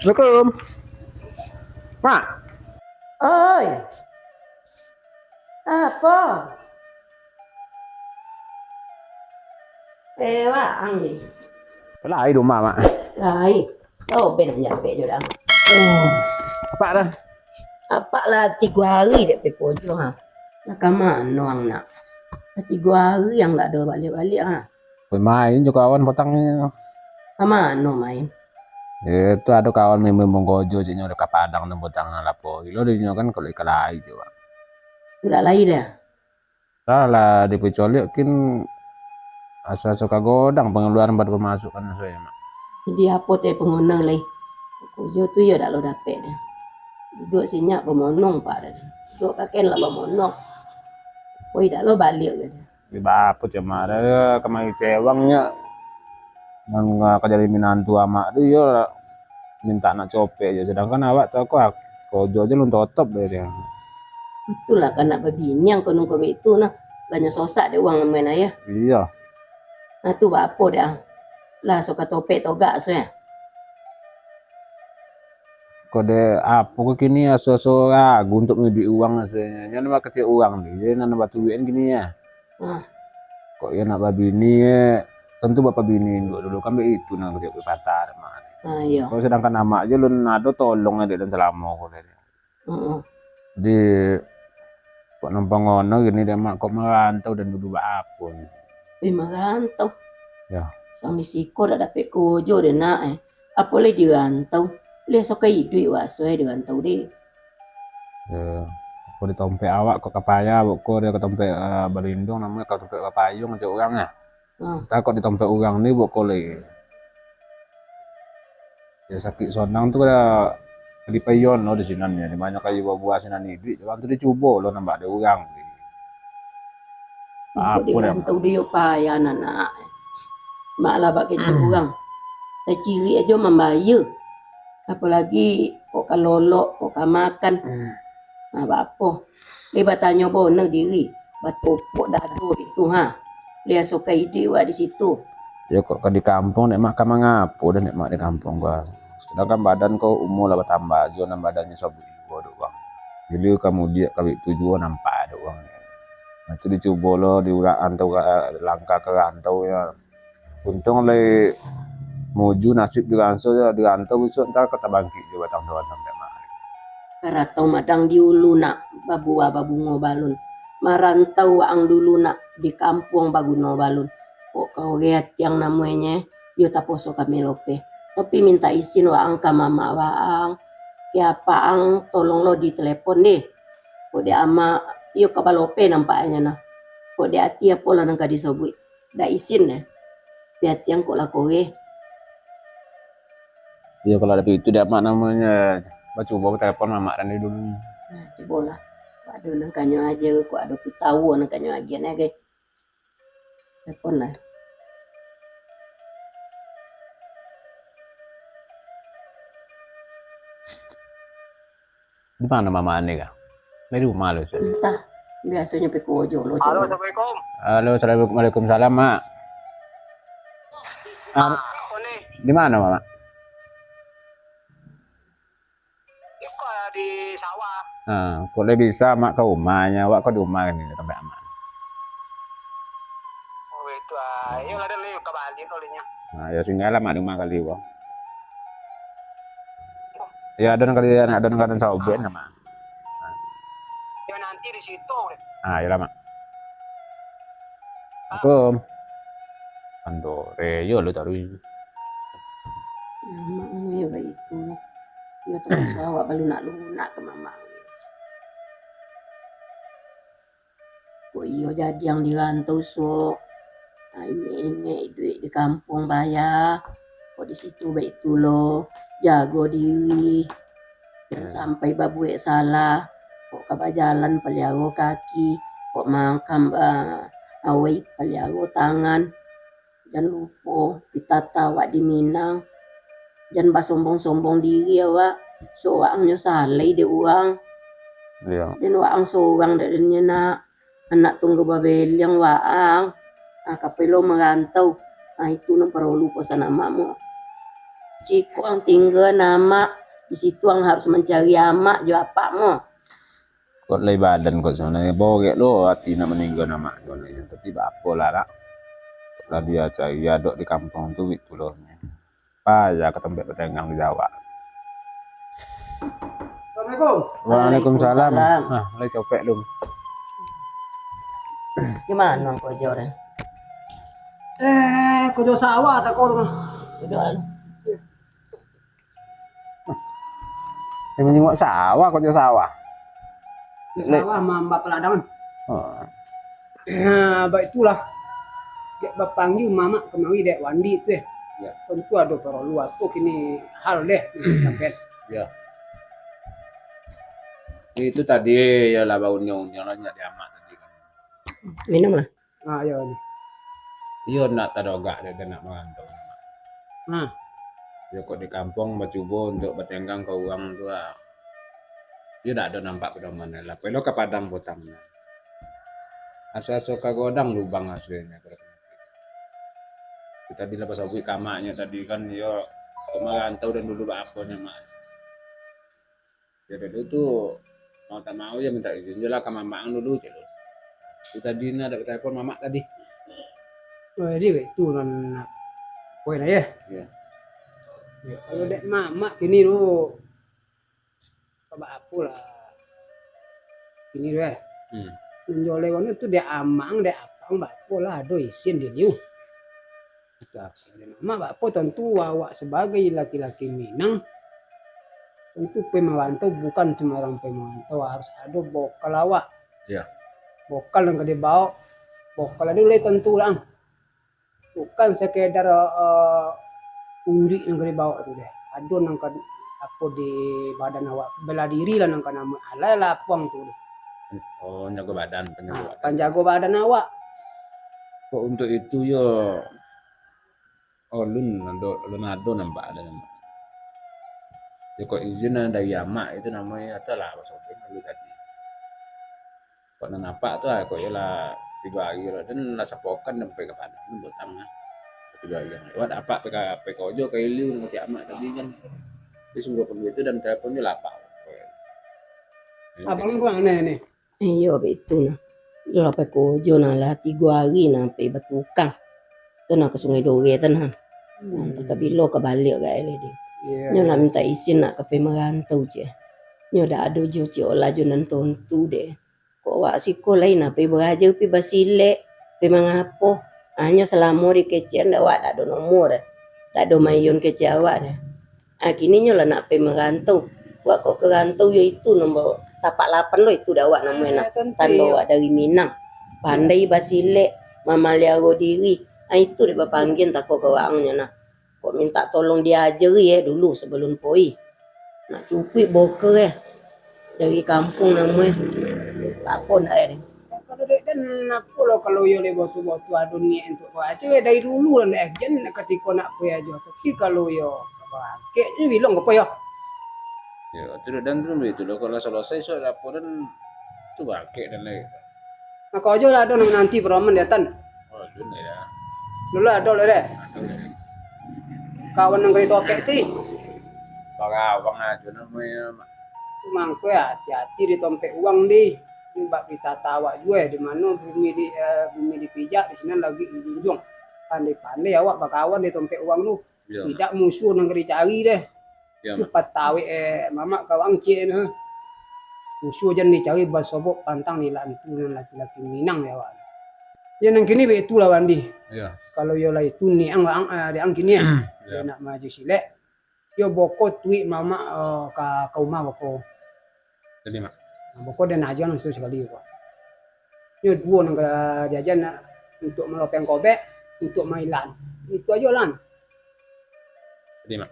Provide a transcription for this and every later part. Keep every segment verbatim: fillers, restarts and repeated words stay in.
Assalamualaikum. Mak. Oi. Apo? Eh, waang ni. Lai di rumah, Mak. Lai. Tau ben nak japek jo dah. Apak dah. Apak lah tigo hari dek pai kojo, ha. Lah ka mano ang nak? Lah tigo hari ang dak ado baliak-baliak, ha. Main jo kawan patang ni. Ka mano main? Eh, tu ado kawan main-main bongkojo, cik nyo ka Padang tu patang lapo. Gilo dek nyo kan kalau ikan lai tu, Pak. Tu dak lai dah. Dah lah dipicualiak kin aso-aso ka godang pengeluaran bak pemasukan asuai, Mak. Jadi apo teh pengonang lai? Kojo tu yo dak lo dapek dah. Duduak sinyak bamonong pak dah. Duduak kaken lah bamonong. Koi dak lo baliak dah. Di bapo cuma ada kamari cewang nyo. Nan ka jadi minantu amak tu iyo mintak nak copek je, sedangkan awak tu ko kojo je lun totop deh dia. Itulah kan nak babini ang kono ko baitu nah. Banyak sosak dek uang main ayah. Iyo. Nah tu bapo dek ang. Lah so ka topek togak so ya. Kode apo ko kini aso-aso ragu untuk miduik uang asalnyo. Nyo nambah kecek uang ni, jadi nan nambah turuik kini ya. Ah. Kok iyo nak babini, tantu bapabini induak dulu kan baitu nan kecek pepatah mak. Ah, iyo. Kalau sedangkan amak je lun ado tolong dek dan selamo ko dek. Heeh. Jadi kok nampang ngono gini dek mak, kok merantau dan dulu baapo ni? Eh, merantau. Ya. Sampai siko dak dapek kojo dek nak eh. Apo lai di rantau? Lai so ka iduik waso eh di rantau deh. Ya, kok ditompek awak kok kapaya, kok dia ketompek uh, balindung namonyo ketompek bapayung cak urang ah. Hmm. Tak kok ditompek urang ni buat kolai. Ya sakik sonang tu kada dipayon lo di sinan ya. Di mana kayu buah sinan iduik, orang tu dicubo lo nampak ada urang. Apo dah? Rantau dia payah anak. Mak lah bak kecek urang. Tacirik ajo mambayar. Apolagi kok ka lolok, kok ka makan. Hmm. Nah, bapo? Lai batanyo bono diri, batopok dado itu ha. Lai aso ka iduik wak di situ. Yo kok ka di kampuang nek mak ka mangapo dah nek mak di kampuang ko. Sedangkan badan ko umur lah batambah jo nan badannyo sabuik juo dek urang. Bila ka mudiak ka baitu juo nampak dek urang. Nah, tu dicubo lo di urang antau langkah ka rantau nyo. Untuang lai muju nasib di ranso, di rantau bisuak ntar ka tabangkik jo batang daun sampai mah. Karatau madang di ulu nak babuah babungo balun. Marantau waang dulu nak di kampuang baguno balun. Kok ka ureh atiang namuahnyo, iyo taposo kami lopeh. Tapi mintak isin waang ka mamak waang. Ki apak ang tolong lo di telepon deh. Kok dek amak, iyo ka balopeh nampaknyo nah. Kok dek ati apolah nan ka disobuik. Dak isin eh. Piatiang kok lah koreh. Iyo, kalau ada itu dia mak namanya. Bacubo telepon mamak dan dulu. Nah, cubolah. Waduh, nang kanyo aja kok ada putawo nang kanyo agian eh, guys. Telepon lah. Di mano mamak ni kah? Di rumah lo, Ustaz. Entah. Biasonyo pai kojo lo. Halo, Assalamualaikum. Halo, Assalamualaikum. Waalaikumsalam, Mak. Ah, ah, apo ni? Di mano, Mamak? Iko di sawah. Ah, kok lai bisa, Mak, ka rumahnyo? Awak ko di rumah kan ni, tampek Amak. Oh, itu ah. Iyo lah, dah lai ka baliak ulihnyo. Ah, yo singgahlah, Mak, di rumah kali ko. Yo, ado nan kali, ado nan kali saubek, Mak. Yo, nanti di situ. Ah, iyolah, Mak. Assalamualaikum. Andore, yo lo taruih. Mamak yo baitu. Yo terus awak balunak-lunak ka mamak. Kok iyo jadi ang di rantau, Sok. Nah, ingek-ingek iduik di kampuang baya. Kok di situ baitu lo, jago diri. Jan sampai babuek salah. Kok ka bajalan paliaro kaki, kok makan ba awai paliaro tangan. Jan lupo pitata awak di Minang. Jan basombong-sombong diri awak. Sok waang nyo salai dek urang. Iyo. Den waang sorang dek den nyo nak. Anak tunggal babeliang waang. Ah, ka pulo marantau. Ah, itu nan parlu pasan amak mo. Cikuang tingga amak, di situ ang harus mancari amak jo apak mo. Kok lai badan kok sabananyo, borek lo ati nak maningga amak sabananyo, tapi baapo lah nak. Lah dia cari adok di kampuang tu, itu lo. Payah ka tampek batenggang di Jawa. Assalamualaikum. Waalaikumsalam. Waalaikumsalam. Ah, lai copek lu. Di mano kojo deh? Eh, kojo sawah tak kau rumah. Udah. Yang menyuak sawah, kojo sawah. Di sawah mambak peladang. Oh. Nah, baitulah. Dek bapanggia mamak kamari dek Wandi tu, eh. Ya. Tantu ado paralu apo kini hal deh, hmm, sampean. Ya. Itu tadi, yo lah, baunyang-unyang lah nyak di amak tadi kan. Minumlah. Ah, iyo, iyo. Iyo nak tadogak dek, dek nak marantau. Nah. Iyo kok di kampuang bacubo untuak batenggang ka urang tu lah. Iyo dak ado nampak pedoman lah. Pelo ka Padang Potang. Aso-aso ka godang lubang aso nyo. Tadi lah pasabuik ka amaknyo tadi kan, iyo kok marantau dan dulu baapo nyo mak. Yo, dulu tu, mau tak mau, yo minta izin je lah ka mamak ang dulu, cek tu. Tu tadi ni ado telepon mamak tadi. Oh, jadi itu nan nak poin aja. Iya. Ya, kalau dek mamak kini tu, coba apo lah. Kini tu, eh. Hmm. Menjoleh wanu tu dek amang, dek apang, bapo lah, ado isin di liu. Itu apo? Mak, baapo tantu awak sabagai laki-laki Minang, tantu pai marantau bukan cuma urang pai marantau, harus ado bokal awak. Iya. Bokal nan ka dibaok, bokal ado lai tantu urang. Bukan sekedar, eh, unjuik nan ka dibaok tu deh. Ado nan ka di, apo di badan awak, bela diri lah nan ka namo, alah lapuang tu deh. Oh, panjago badan, panjago badan. Panjago badan awak. Kok untuk itu yo, oh, alun ado, alun ado nampak ado nampak. Yo kok izin dari amak itu namonyo, atau lah basobek dulu tadi. Kok nan apak tu lah, kok iyolah tigo hari lah, dan lah sapokan sampai ka Padang, nan butang lah. Tigo hari lah. Wak apak P K, P K ojo ka Iliu, ngerti amak tadi kan. Dia suruh pun itu dan telepon je lah apak. Abang ke mana ni? Iyo, baitu nah. Lah pai kojo nah, lah tigo ari nah pai batukang. Tu nah ka Sungai Dore tu nah. Hmm. Antah ka bilo ka baliak gai lai deh. Iyo. Nyo lah minta isin nak ka pai marantau je. Nyo dak ado jo cik olah jo nan tontu deh. Kok awak siko lai nah pai baraja, pai basilek, pai mangapo. Hanyo salamo di kecek ndak awak dak ado nomor deh. Dak ado mayun kecek awak deh. Ah, kini nyo lah nak pai marantau. Wak kok ka rantau yo itu nomor tapak lapan lo itu dek awak namonyo nak. Ah, tando iyo. Wak dari Minang. Pandai basilek, mamaliaro diri. Ah, itu dek bapanggia tako ka waang nyo nah. Kok minta tolong diajari eh dulu sabalun poi. Nak cukuik boker eh. Dari kampuang namonyo. Apo ndak eh. Kalau dek den, apo lo kalau yo le botu-botu ado niat untuak baraja, dari dulu lah ndak eh, jan katiko nak poi ajo. Tapi kalau yo ka bangkek, ni bilang ka poi yo. Yo, tu dan tu itu lo, kalau selesai so apo dan tu bangkek dan lai. Mako ajo lah ado nan mananti peroman di atan. Oh, dulu ya. Dulu ado lo deh. Kawan nan ka ditompek ti. Bangawang ajo namonyo. Tu mangko yo, hati-hati ditompek uang di. Ni bak pitata awak juo, di mano bumi di, eh, bumi dipijak, di sinan langik dijunjuang. Pandai-pandai awak bakawan ditompek uang tu. Iyo. Idak musuah nan ka dicari deh. Iyo, tu patawik, eh, mamak ka waang ciek tu. Musuah jan dicari basobok pantang nilak antu nan laki-laki Minang dek awak. Yo nan kini baitu lah, Wandi. Iyo. Kalau yo lah itu niang waang, eh, dek ang kini eh. Iyo. Yo nak maajak silek. Yo boko tuik mamak, eh, ka, ka umah boko. Jadi, Mak. Nah, boko den aja langsung sakali ko. Yo duo nan ka diaja nak, untuak malopeng kobek, untuak mailan. Itu ajo lan. Jadi, Mak.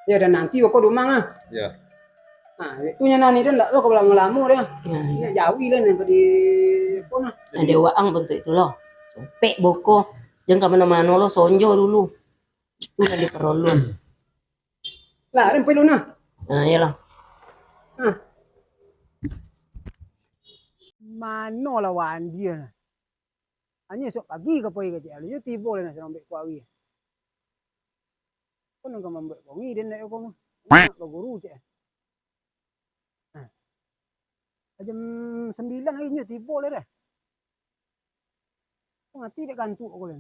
Yo dan nanti boko di umah ah. Yo. Nah, itu nyo nani den ndak lo ka balamo-lamo deh. Nah, iyo. Nyo jawi lah nan ka di apo nah. Nah, dek waang bantuak itu lo. Copek boko. Jan ka mano-mano lo, sonjo dulu. Itu nan diparoluan. Lah, den pai lu nah. Nah, iyolah. Nah. Mano lah Wandi nah. Hanyo esok pagi ka pai kecek alun, yo tibo lah nah sarombek kuari. Ko nan ka mambuek bongi den dek ko mah. Nak baguru cek. Nah. Jam sambilan hari nyo tibo lah dah. Ko mati dek kantuak ko lah.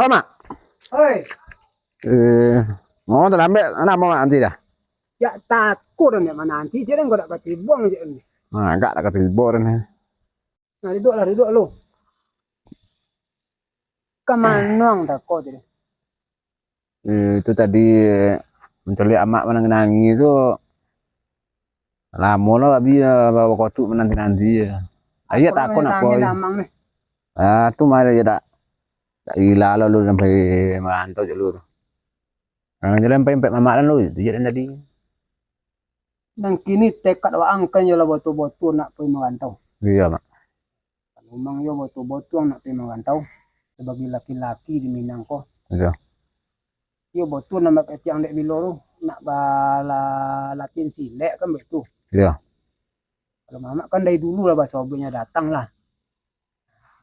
Oh, Mak. Oi. Eh, mau talambek, namo Mak nanti dah? Jak tako dah nak mananti, jan kau dak katibuang je ni. Nah, agak dak katibo dah ni. Nah, duduklah, duduk lu. Ka mano ang tako tadi? Eh, itu tadi mancaliak amak manangih-nangih tu. Lamo lah abih, eh, bawa kotuk menanti-nanti. Ayat tako nak koi. Ah, tu mah ya dak. Dak gila lo lu sampai marantau je lu. Ah, jalan sampai empat mamak lu, itu je tadi. Nan kini tekad waang kan yo lah botul-botul nak pai marantau. Iyo, Mak. Kalau mang yo botul-botul nak pai marantau, sabagai laki-laki di Minang ko. Iyo. Iyo botul nambah kecek dek bilo tu, nak bala-, latihan silek kan baitu. Iyo. Kalau mamak kan dari dulu lah basobeknyo datang lah.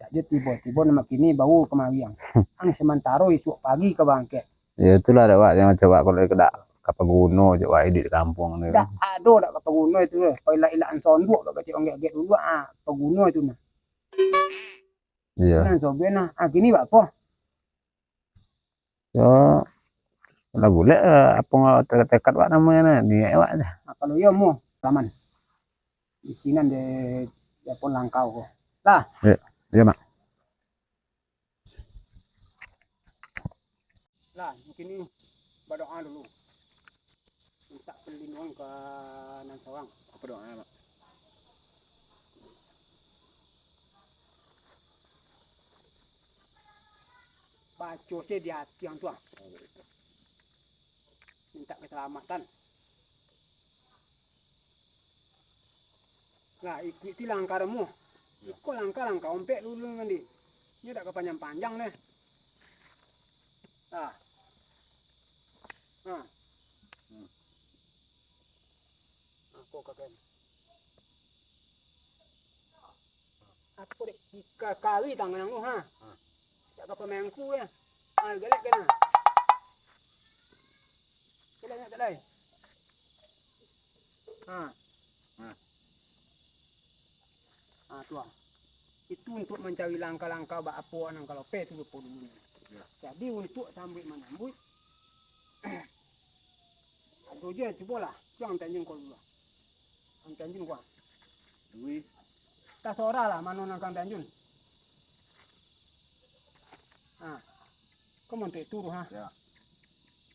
Dak jo tibo-tibo namo kini baru kamari ang. Ang samantaro isuak pagi ka bangkek. Ya itulah dek wak, yang macam wak kalau dak ka paguno je wak iduik di kampuang tu. Dak ado dak ka paguno itu, eh. Kau ilak-ilakan sonduak kau kecek onggek-onggek dulu, ah, paguno itu nah. Iyo. Nah, sobek nah. Ah, kini bak apo? Yo, lah bulek, eh, apo tekad wak namonyo nah, niaik wak dah. Nah, kalau iyo mu, salaman. Di sinan dek, dek pun langkau ko. Lah. Iyo, iyo, Mak. Lah, kini badoa dulu. Mintak perlindungan ka nan sorang. Apo doa, Mak? Baco se di ati ang tu, ah. Mintak keselamatan. Lah, ikuti langkah mu. Iko langkah-langkah ompek dulu nanti. Nyo dak ka panjang-panjang deh. Ah. Ah. Hmm. Ako kaken. Apo dek, ka-, kari tangan ang tu, ha? Ah. Dak ka pamangku, ya. Ah, galak kan, ah. Galak, galak, galak. Ha. Ha. Ha, tu ah. Itu untuk mancari langkah-langkah bak apo nan ka lopeh tu lupo dulu ni. Ya. Jadi untuk sambuik manyambuik, ado je, cubolah. Jangan tanjung kau dulu lah. Ang tanjung kau. Dui. Tasarah lah mano nan kang tanjung. Ha. Kau mantuik tu, ha. Ya.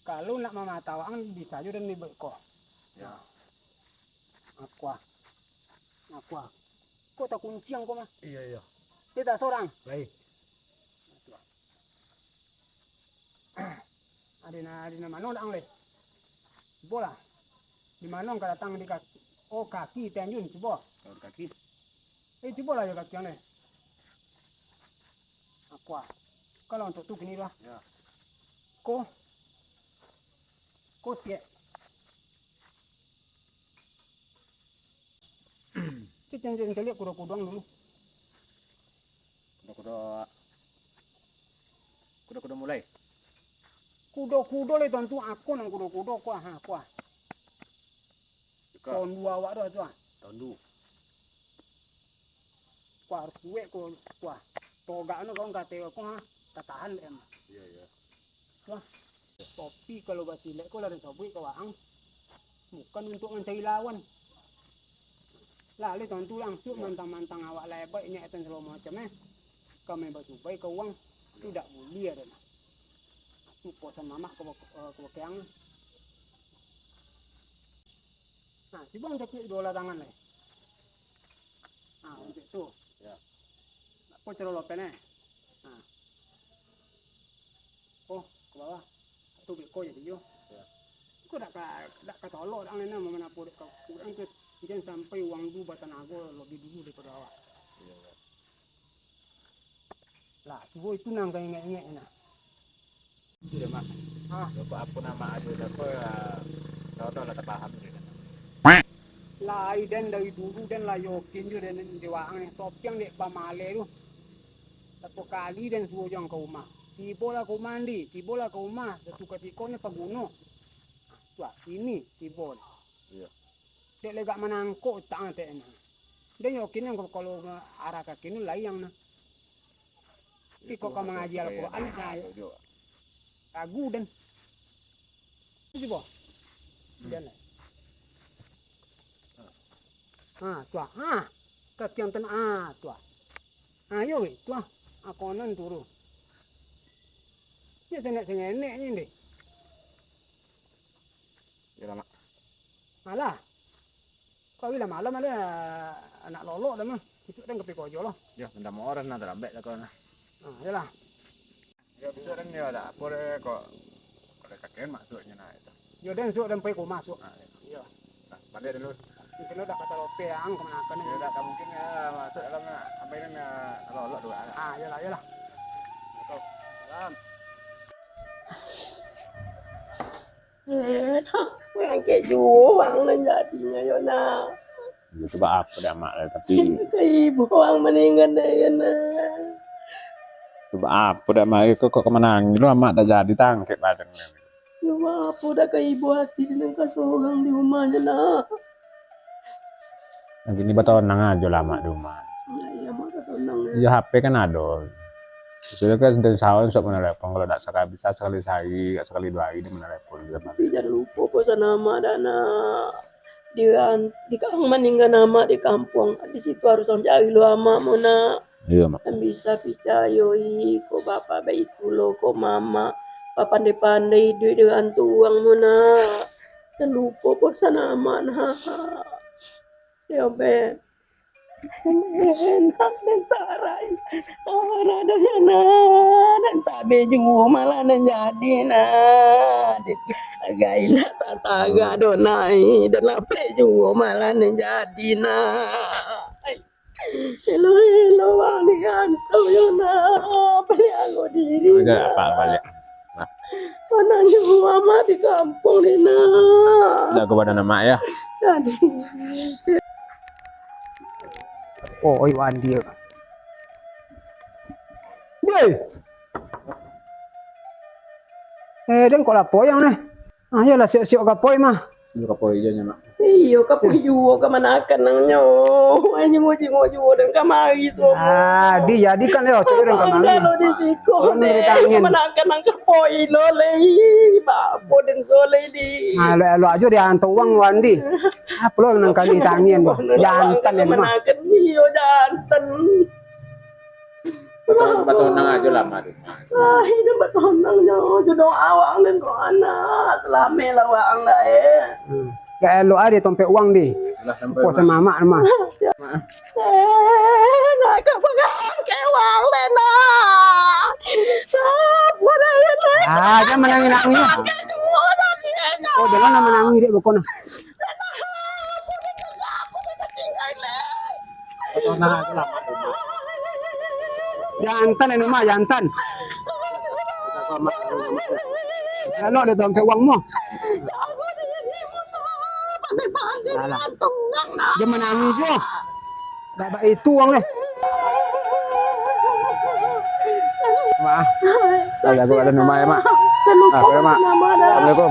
Kalau nak mamatawaan bisa jo dan dibuat ko. Ya. Nah. Aqua. Aqua. Ko takunciang ko mah. Iyo, iyo. Dia tak sorang. Lai. Adi na, adi na mano dak ang leh? Cubolah. Di mano ka datang di kaki? Oh, kaki Tanjun, cubo. Kalau di kaki. Eh, cubolah jo kaki ang leh. Aqua. Kalau untuk tu kini lah. Ya. Ko. Ko tiek. Cek, cek, cek, cek, kudo-kudo ang dulu. Kudo-kudo, kudo-kudo mulai. Kudo-kudo lai tantu ako nan kudo-kudo, kuah, ha, kuah. Iko. Tondu awak tu, tu, ah. Tondu. Kuah, harus kuek ko, kuah. Togak anu kau kate ko, ha, tatahan dek em. Iyo, iyo. Wah, tapi kalau basilek ko lah disabuik ka waang, bukan untuk mancari lawan. Lah, lai tantu langsung mantang-mantang awak lah hebat, inyak etan segalo macam, eh. Kami basubai ka uang, tu dak buliah ado nah. Tu posan mamak ka, ka, ka bakeang. Nah, cubo ang cakik dua lah tangan lai. Nah, untuak tu. Ya. Apo caro lopeh, eh? Nah. Oh, ka bawah. Tu beko jadi yo. Ya. Ko dak ka, dak ka tolok dak ang leh, manapo dek ka kurang tu. Jan sampai uang tu batanago lebih dulu daripado awak. Iya, iya. Lah, cubo itu nan ka ingek-ingek nah. Itu dah, Mak. Ah. Bapak apo nama ajo siapa, ya, tahu-tahu lah tapaham dia kan. Lai den dari dulu den lah yakin jo den di waang ni. Topiang dek pamaleh tu. Satu kali den suruh jo ang ka rumah. Tibolah ka umah, Andi. Tibolah ka umah. Sasuko-sukonyo paguno. Tuah, kini tibo. Iyo. Dek lega manangkok utak ang, tek nah. Den yo kini ko, kalau arah kaki nu layang nah. Iko ka mangaji Al-Quran, nah. Lagu den. Cubo. Den. Ha, tuah. Ha. Kaki ang tengah. Ha, tuah. Ha, yo weh, tuah. Ha, konon turu. Yo senek-sengenek ni, dek. Yo lah, Mak. Alah. Kau bilang malam ada anak lolok dah mah. Isuak den ka pai kojo lah. Yo, minta maaf dah, nah, talambek dah kau nah. Ha, iyolah. Yo, bisuak den yo dak apo deh kok. Ado kakek maksudnyo nah itu. Yo, den suok den pai ka rumah suok. Ah, iyo. Iyo. Nah, baliak dulu. Mungkin udah kata lope ang kamanakan. Yo, dak mungkin yo masuk dalam nah. Sampai ni nah, kalau lolok dua. Ah, iyolah, iyolah. Salam. Eh, nak, mangkek juo ang nan jadinyo yo, nak. Yo, cubo apo dek amak lah, tapi ka ibo ang maningga dek yo, nak. Cubo apo dek amak, kok, kok ka manangih lo amak, dak jadi tangkek badan. Yo, apo dak ka ibo ati di nan ka sorang di rumahnyo, nak. Nan kini batonang ajo lah amak di rumah. Nah, iyo, amak batonang, yo. Yo, H P kan ado. Sudah kan, den sawan sok manelepon, kalau dak sakali, bisa sakali sahari, sakali duo hari den manelepon. Tapi jan lupo pasan amak dah, nak. Di ran-, di ka-, ang maningga amak di kampuang, di situ harus ang cari lo amak mo, nak. Iyo, Mak. Ang bisa picayoi, ko bapak baitu lo, ko mamak, bapandai-pandai iduik di rantuang mo, nak. Jan lupo pasan amak, nak. Yo, Ben. Enak den tarai. Tarai dah yo, nak. Den tabeh juo malah nan jadi, nak. Gailah tatara do, nak. Den lapeh juo malah nan jadi, nak. Elo-elo ang di rantau yo, nak. Baliak lo diri, nak. Apak baliak. Nah. Panang juo amak di kampuang ni, nak. Jago badan amak, yo. Jadi. Oh, oi, Wandi. Woi. Eh, den kok lapoi ang neh? Ah, iyolah, siok-siok ka poi mah. Iyo, ka poi juo nyo, Mak. Iyo, ka poi juo, ka manakan ang nyo. Ai, jingok-jingok juo den kamari sumo. Ah, dijadikan yo, cari den kamari. Kalau di siko, den ka manakan ang ka poi lo, leh. Babo den soleh di. Ah, elok-elok ajo dianto uang, Wandi. Apo lo nan kami tangian, jantan den mah. Manakan iyo, jantan. Bato-, batonang ajo lah, Mak, di rumah. Ah, iduik batonang nyo, jo doa wang den ko anak, salamaik lah wang lah, eh. Hmm. Gak elok ah, di tompek uang di. Lah, sampai. Poso rumah. Mamak mah. Maaf. Eh, nak ka pegang ke wang le, nak. Ah, jan manangih-nangih. Pakai juo lah dia, nak. Oh, jangan lah manangih dek beko nah. Jantan anu mah, jantan. Kalau ada dompet uang mah. Alah. Dia manangis jo. Dak baitu uang deh. Mak, ah. Dah jago kat rumah ya, Mak. Ah, ya, Mak. Assalamualaikum.